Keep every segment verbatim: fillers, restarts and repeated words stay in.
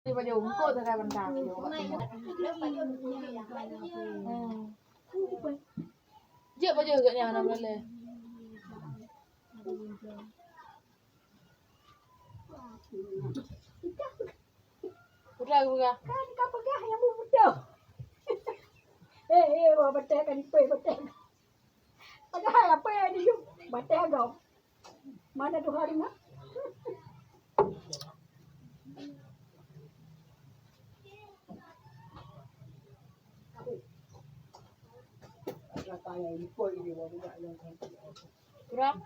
Di baju engkau tu dah bentang. Hmm. Jeuet baju geuh nyan hana meulée. Udah geupeugah. Kan ka peugah nyang beutôi. Eh, eh, wah, batée kan ipée, batée. Padahai apa yang di batée agam. Mana tu hari na? Kurang?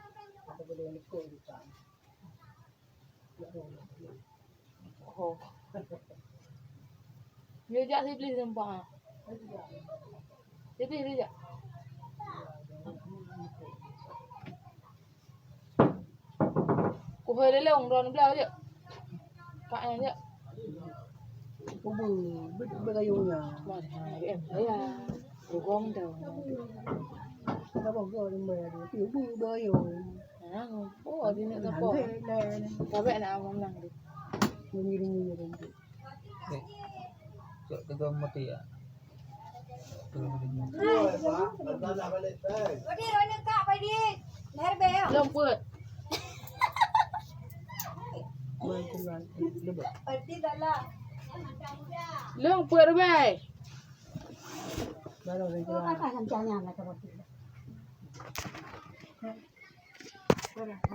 Oh. Dia jak sibling sempah. Jadi dia jak. Kuhôi lelong droen blah je. Kak nyan je. Ubu, bet, bet kayu nya. Mana em saya. Rugong dah. Kenapa kau ni mai ada? Ubu, bet kayu. Nah, oh, dia nak tapa. Sampai nak menang tu. Bunyi-bunyi dia tu. Eh, cok tegur mati ya. Lôn peuet. Lôn peuet rubée.